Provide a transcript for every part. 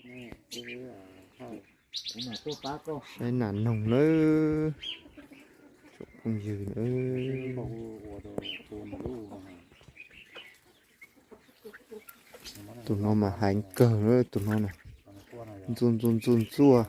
Saib nas noog nawb, tsoom phooj ywg nawb. Tus no mas heev kawg, tus no na, ntxuaj ntxuaj ntxuaj ntxuaj.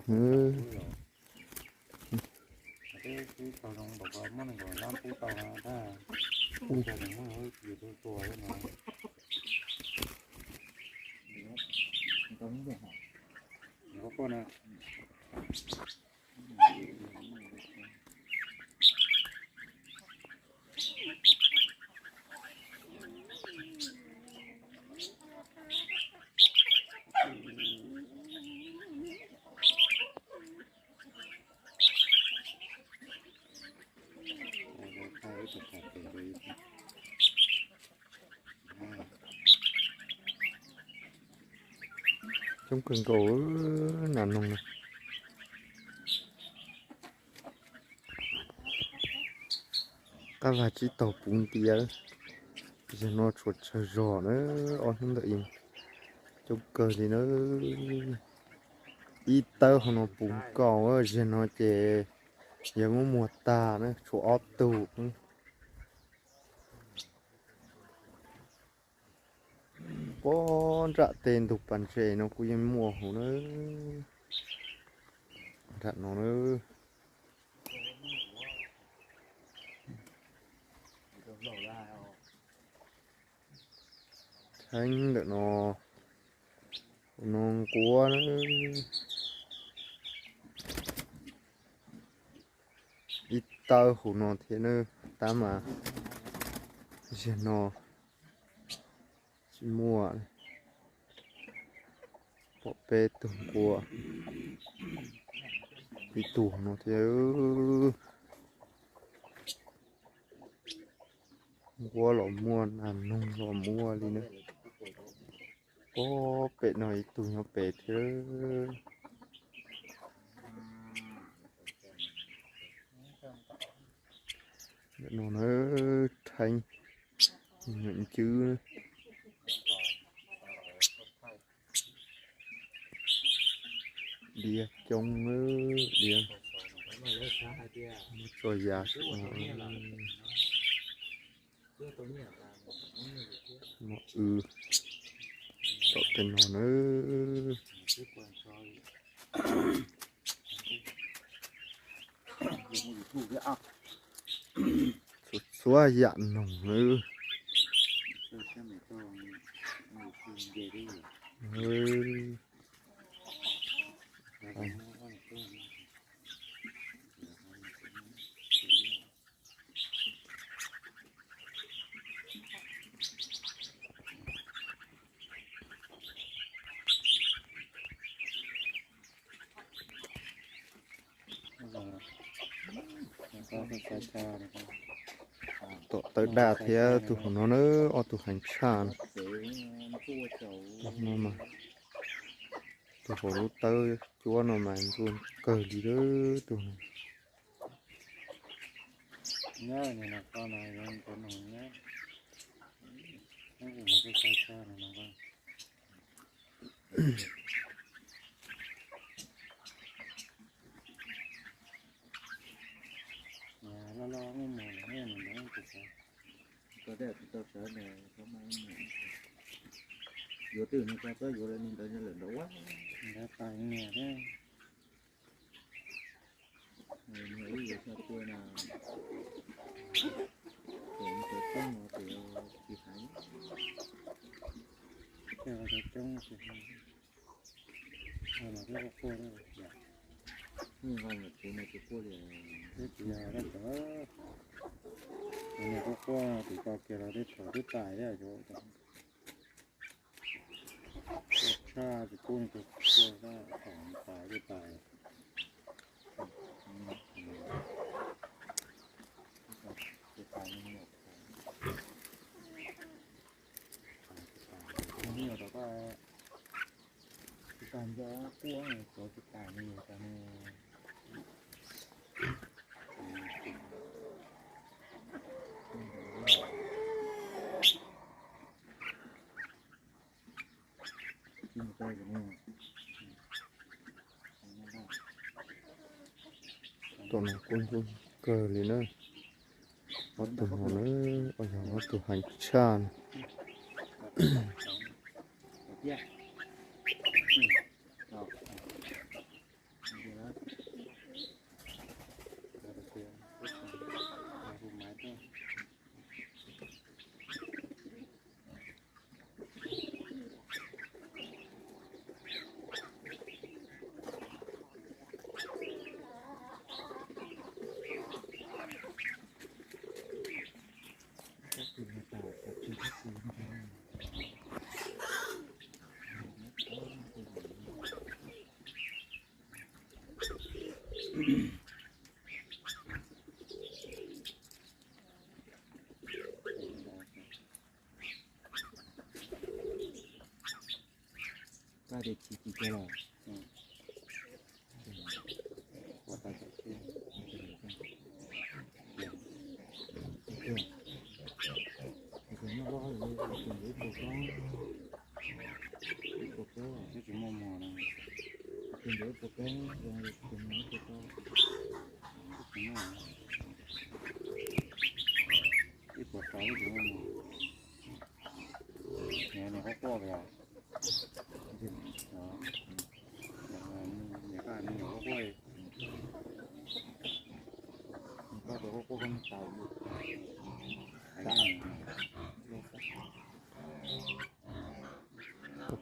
Coob kawg nkaus nas noog no. Qab vag tsib taug puv ntiav, zaum no tshuav tsawg zog na, ob hnub ntawm ib coob kawg li na. Ib tawb hauv no puv nkaus, zaum no ces yog muab muag tag na, tshuav ob tug. Pob nram tej ntug pas ntses no kuj yeej muaj hauv na. Nram no na. Theeb ntawm no, no nquab na. Ib tawb hauv no thiab na, tab mas zaum no tsis muaj. Pom peb tug nquab, ib tug no thiab. Nquab los muaj, nas noog los muaj li na. Pob pem no ib tug nyob pem thiab. Ntawm no na, theeb, nyuam ncwb. Diav coob, diav muab tso ya saum no. Mov w tom tej no na. Txhua yam noog na. Tom tawb daj thiab tus hauv no na, ob tug heev tshaj. Tus no mas, tus hauv lub tawb cuab no mas ntxuaj kawg li lawm tus no. Yuav twm no tau yuav li ntawd lawm nrauv ua. Ntawd pais niam thiab. Ib yuav txog tua na, tes cov coob no ces tsis hais. Cov coob tsis hais. Mas twb quaj quaj, twb nqo nyuam txiv no tsis quaj li. Twb tsis yog dab tsi. Tus niag quaj quaj tim ko kiag los tej thaum twb tais thiab. Quaj tshaj tsis quaj, quaj thaum tais twb tais. Tsis tas nco quaj, cov tsis tas li cas ne. Kuj kawg li na. Ob tug no na, yog ob tug heev tshaj na.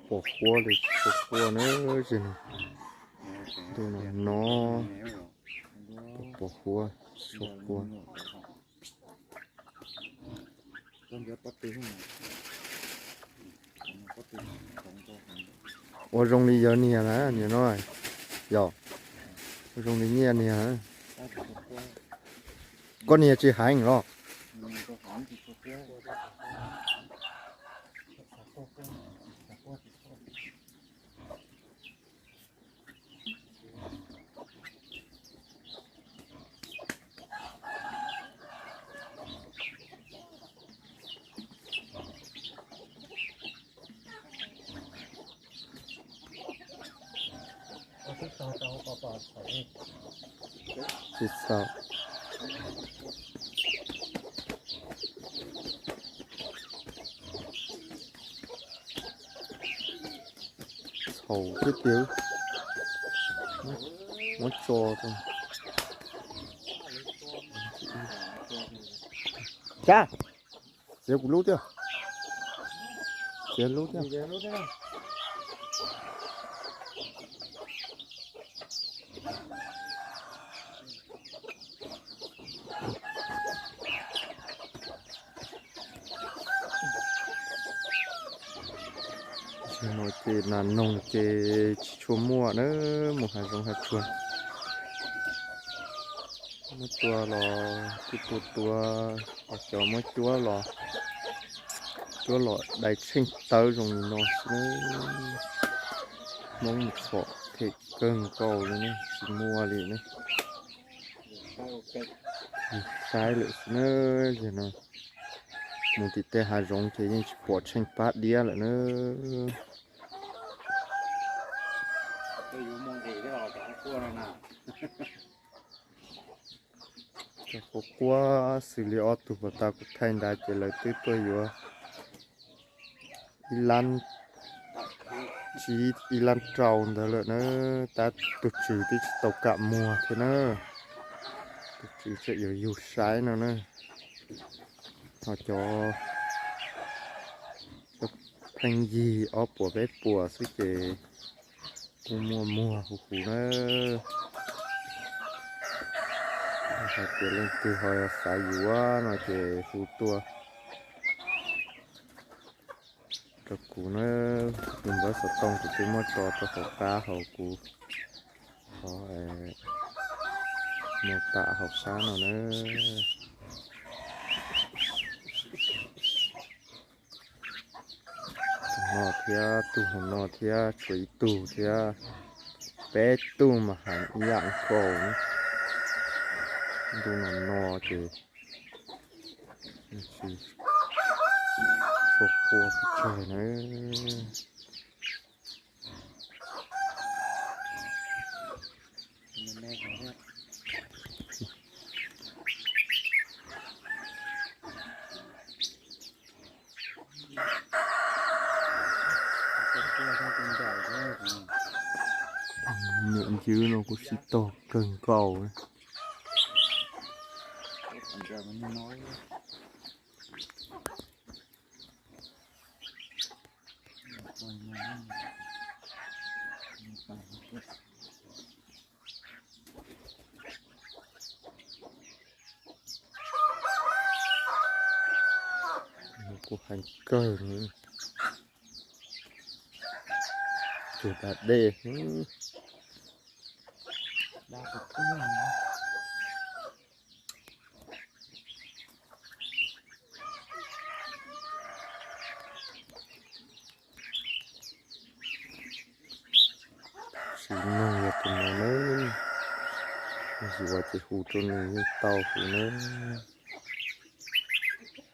Pom huab li tsis tshua quaj na, tsis no. Ntuj no no, pom huab tsis tshua quaj. Ua zoo li yawg niag na, niag no, yog ua zoo li nyiaj niag. Koj niag tsis heev los? Tsis txhaum. Txhaum tiag tiag. Muab tso. Cas, txiav kuv lub thiab. Txiav lub thiab. Zaum no ces nas noog ces tsis tshua muaj na, mus hav zoov hav tsuag. Muab tua los kuj tua tua, cov muab cuab los, cuab los dai tsheej tawv zoo li no xwb na. Hmoob mus txhom phem kawg nkaus li ne, tsis muaj li ne. Saib lawm xwb na, yog no mus tim tej hav zoov ces yeej tsis pom tsheej pab diab lawm na. Cov quaj quaj xws li ob tug puas tas kuv thaij ntawd ces lawv twb tuaj yuav ib lab tsib ib lab rau ntawd lawm na. Tab tus tswv twb tsis tau kam muag thiab na. Tus tswv tseem yuav yug saib no na. Ho cov pheej yig ob puas peb puas xwb ces kuj muaj muag huv huv na. Hais tias leej twg ho xav yuav no ces hu tuaj rau kuv na. Tus npawb xov tooj kuv twb muab tso rau hauv qab hauv kuv qhov mô tả hauv qab no na. Tus no thiab tus hauv no thiab tshuav ib tug thiab, peb tug mas heev ib yam nkaus. Ntuj no no ces tsis tshua quaj pes tsawg na. cwb no kuj sib tog kawg nkaus. Kuj heev kawg, tus da dej. Tsis neeg yog tus no na, yuav ces hu rau nws yeej tau hu na.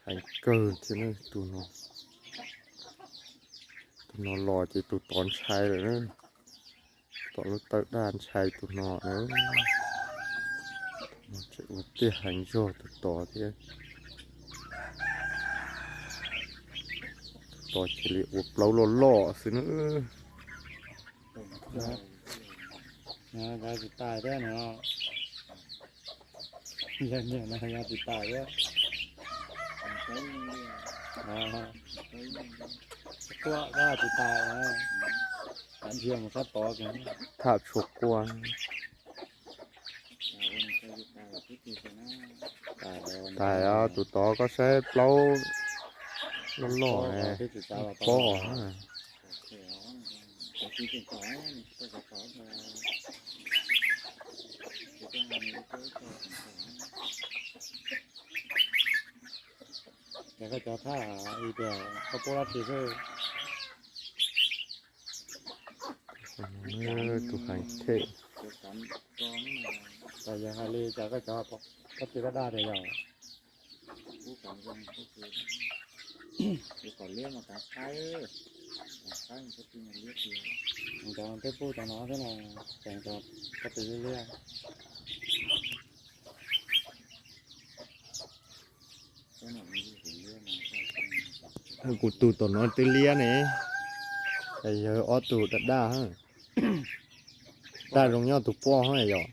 Heev kawg thiab na tus no. Tus no los ces tus tod ntshai lawm na. Tom lub tawb daj ntshai tus no na. Tus no tseem ua tiag heev zog tus tod thiab. Tus tod cia li ua plaub loj loj xwb na. Tsis tas thiab no. Yog niag no yog tsis tas thiab. Quaj kab tsis tas, ntsia mus sab tod. Tham tshua quaj. Tais os, tus tod koj saib plaub loj loj pob. Ces koj cov thaj ib tias koj puab dab tsi xwb. Tus heev thiab. Yog hais li cas koj cov, koj txiv koj daj tias yog cov peb pub cov no xwb no, tseem cov koj txiv liab liab. Kuv tus tom no twb liab ne, yog ob tug daj daj. Daj zoo nyob tus poj yog.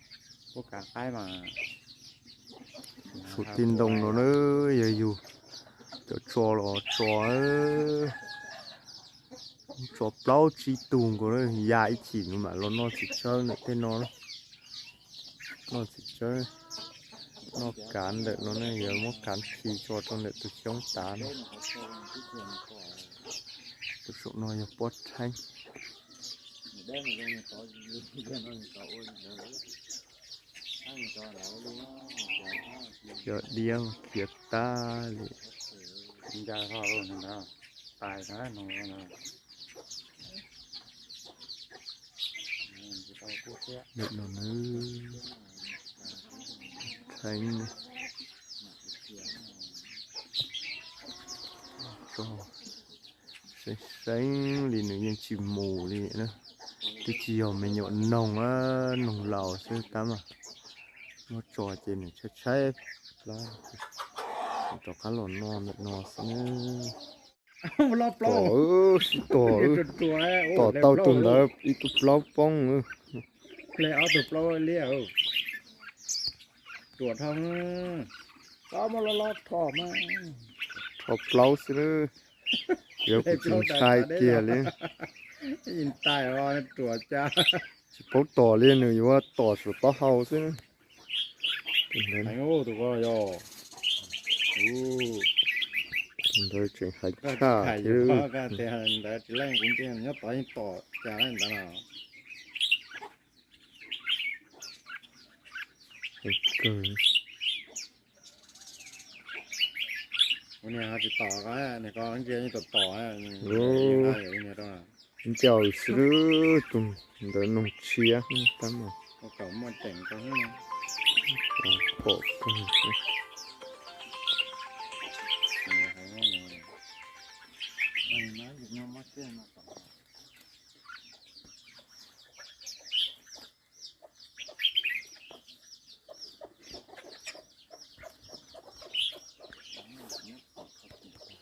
Tshuav tij ntoo no na, yog yug cov tso los tso, tso plaub tsib tug nkaus ya ib chim nws mam los noj txiv tsawb ntawm tej no. Noj txiv tsawb, noj kav ntawm no ne, yog muab kav khi tso rau ntawm tus xyoob tav no. Tus saum no yog pob rheeb. Cov diab khiav tag li. Ntawm no na, rheeb ne, tso seeb seeb li nws yeej tsis mus li na. Twb tsis yog me nyuam noog, noog laus xwb tab mas muab tso ces nws tshaib tshaib plab, rov qab los noj ntawm no xwb. Tom, sib tom, tom tau tus ntawd ib tug plaub poob. Ple ob tug plaub liab. Ruam dhau, txhob muab loj loj rho mas. Rho plaub xwb, yog kuv tsis ntshai kiag li. Tais ruam cas. Tsis paub tom li, nws yuav tom saum taub hau xwb. Tus ntawd tseem heev tshaj thiab. Ntawd tsis leej kuv ntsia nyob tod yeej tom cas ntawd no. Heev kawg. Ua niag ho tsis tom ko, niag ko ntsia yeej tom tom. Ncaus xwb tus ntawd noog tshiab tab mas. Pom kawg.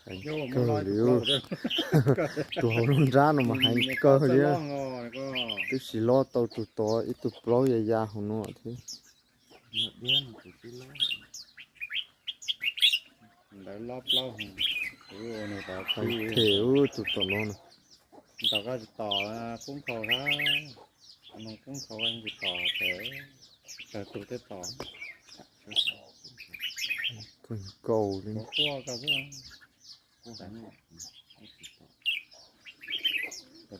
Heev kawg li. Tus hauv lub nrab no mas heev kawg li. Twb tsis lob tau tus tod, ib tug plaub ya ya hauv no thiab. Heev phem tus tom no no. Ntaus koj tsis tom, kub nkhaus hab, noog kub nkhaus tsis tom ces tawg tus tej tom. Kawg nkaus li.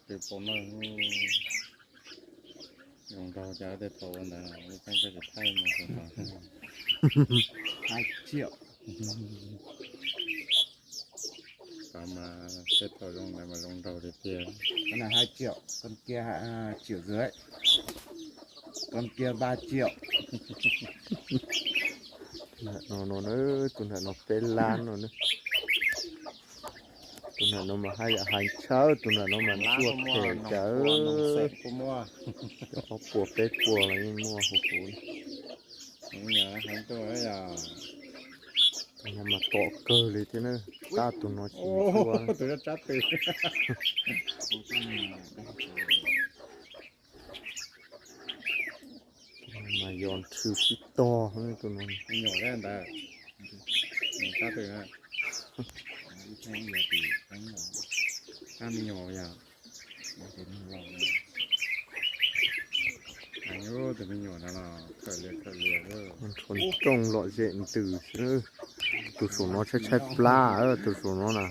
Tus pom no zoo nraug cas tej thaum ua ntawd ib txeeb koj tsis thaij mus tus no. Hai triệu. Cov mas tej thaum zoo ntawd mas zoo nraug tiag tiag. Con này hai triệu, con kia triệu rưỡi. Con kia ba triệu. Tus nram no, tus nram no peb lab no. Tus nram no mas haj yam heev tshaj, tus nram no mas tuaj phem cas. Cov ob puas peb puas los yeej muaj huv huv. Tus no mas tom kawg li thiab na, tab tus no tsis ua. Mas yog nrhw sib tog tus no. Tus me nyuam no los khaws lias khaws lias. Nrho nrooj lom zem ntws xwb. Tus saum no tshaib tshaib plab, tus saum no na.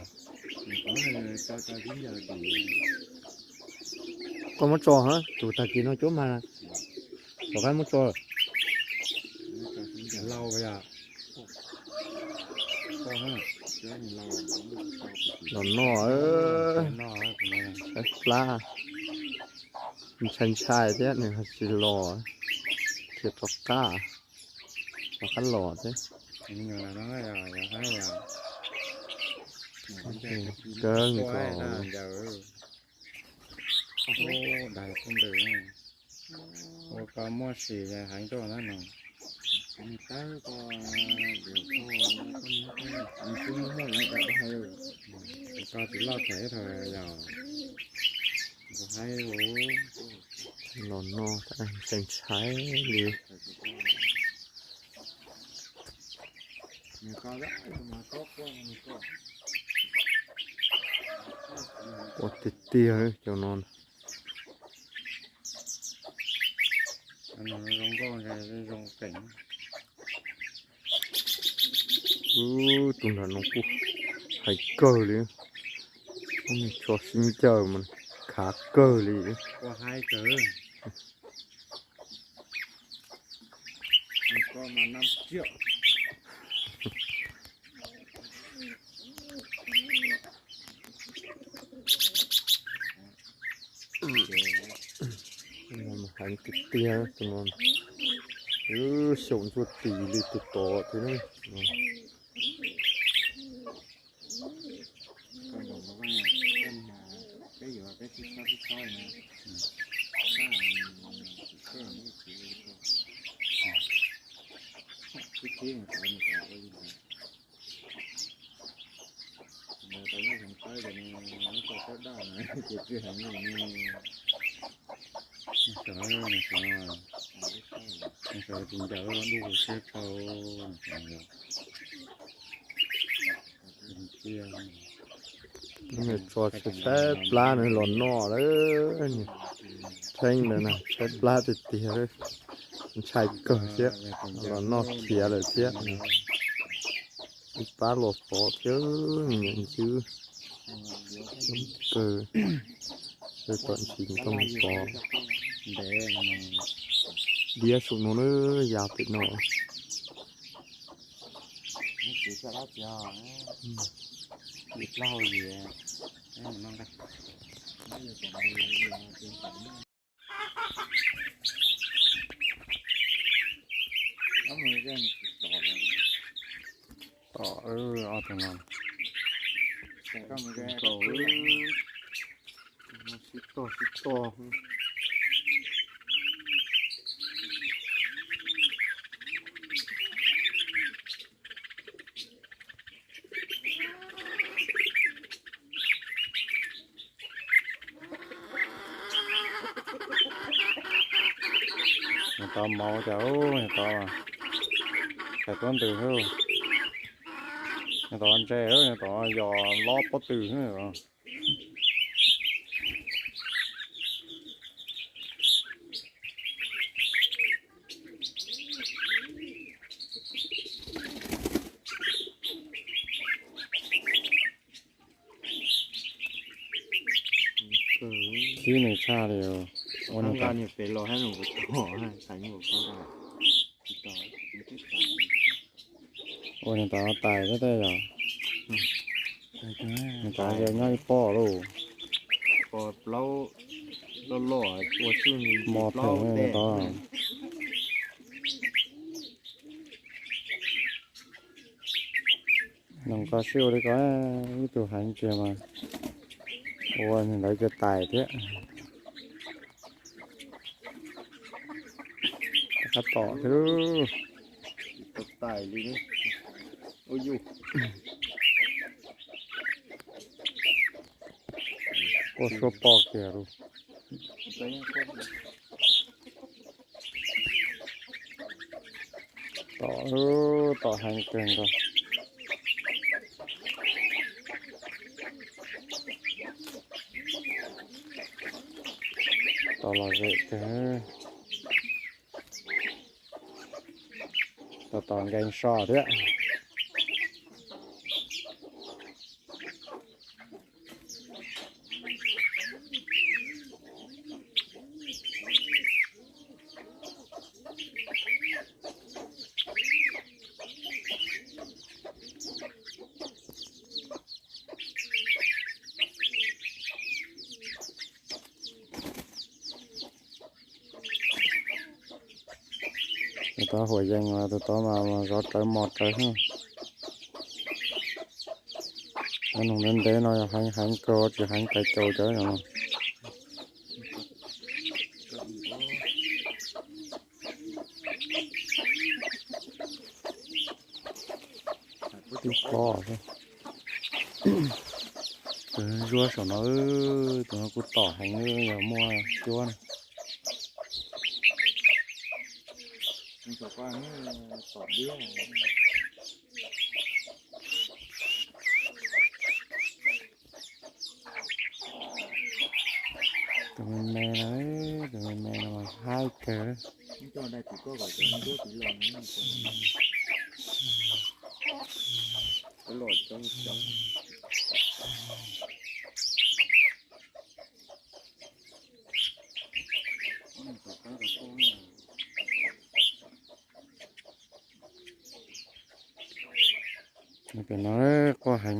Koj muab tso, tus tag kis no cuab mag, rov qab muab tso. Los noj, tshaib plab, ntshai ntshai thiab nws tsis los, khiav rov qab, rov qab los thiab. Kawg nkaus. Ua koj muaj sim heev tuaj na no. Koj tsis loj them thaum yog. Los noj ntshai ntshai li. Ua tiag tiag cov no. Tus nram no kuj heev kawg li. Tso sib ncaws mas khav kawg li. Heev tiag tiag tus no, xyaum ntsuag tis li tus tod thiab. Sawv tus ncaws duj siab rau. Nws tso tshaib plab nws los noj lawm. Theeb ntawd na tshaib plab tiag tiag, ntshai kawg thiab, los noj khiav lawm thiab. Ib pab los tod thiab, me nyuam ntxwb kawg, tom ntsis ntoo tod. Diab saum no na, ya pem no. Tom ob tug no. Sib tog sib tog. Tov mov cas, tov, tov ntws, tov ntse, tov yos lob pob tw. Khib nws tshaj li. Ua nws tov, ua nws tov tais thiab tej yom. Nws tov nyob ib pob lauj. Mos phem tov. Nws koj sib ua li ko, ib tug heev kiag mas ua nws lawv cov tais thiab. Qab tom thiab. Quaj suab poj kiag lauj. Tom, tom heev kawg nkaus. Tom lom zem kawg. Tom tom nkees so thiab. Tus tod huam yees, tus tod mas zov rawv mos rawv xwb. Nug ntev ntev no yog heev heev kawg tsis heev pes caus cov no. Tib pob xwb. Tus zuag saum no, tus no kuj tom heev, yog muaj cuab na. Tus me me no, tus me me no mas haib kawg. Pem no quaj heev.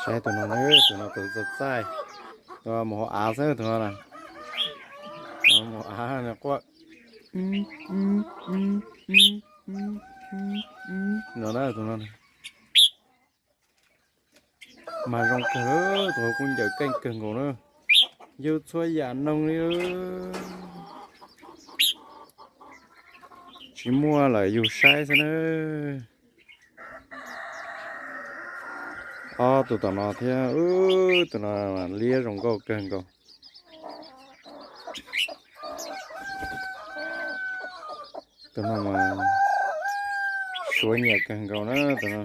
Saib tus no na, tus no tus txaij txaij, tus mus hauv av xwb tus no na. Mus hauv av no quaj. No na tus no. Mas zoo kawg, tus hauv kuj ncaws keej kawg nkaus na. Yug txhua yam noog li. Tsis muaj lawm yug saib xwb na. Ob tus tom no thiab, tus no liab zoo nkauj kawg nkaus. Tus no mas Tshuav nyiam kawg nkaus na tus no.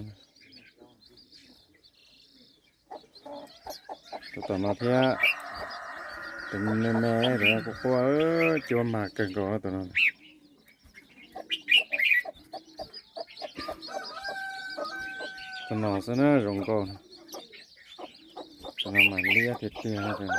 Tus tom no thiab. Tus me me, tus no quaj quaj, cuab mag kawg nkaus tus no. Tus no xwb na zoo nkauj. Tus no mas liab tiag tiag.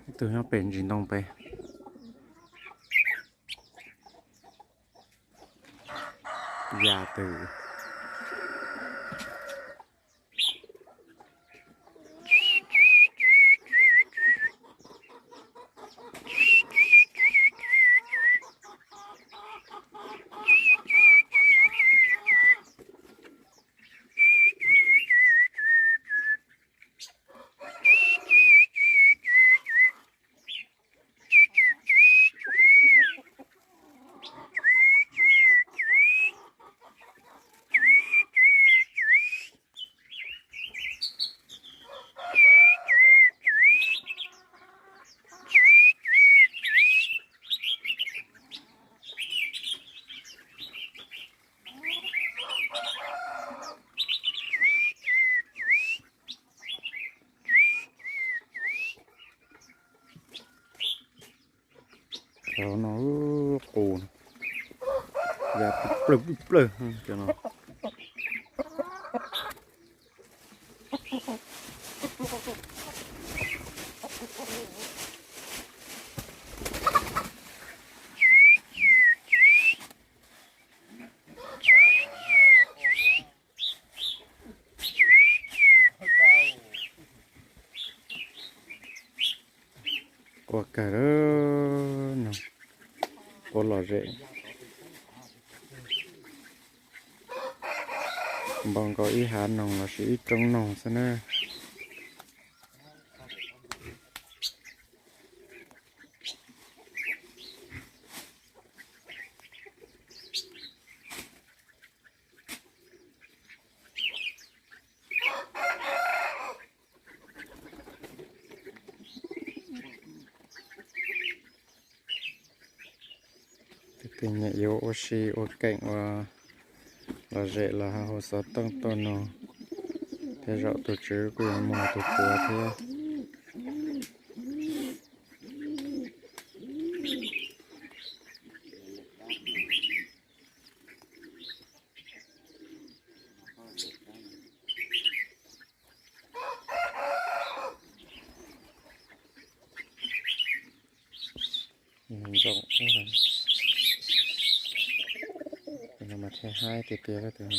Ib tug nyob pem ntsis ntoo pem. Ya twm. Cov no qus ya plawg plawg cov no. Quaj kawg no, quaj lom zem. Npau nkaus ib hav noog los sis ib roob noog xwb na. Tej nyiam yuav ua si ua keem ua lom zem los ho hu xov tooj tuaj nug, tej zaum tus tswv kuj yuav muag tus puav thiab. Ntxoov, tus no mas thiaj haib tiag tiag tus no.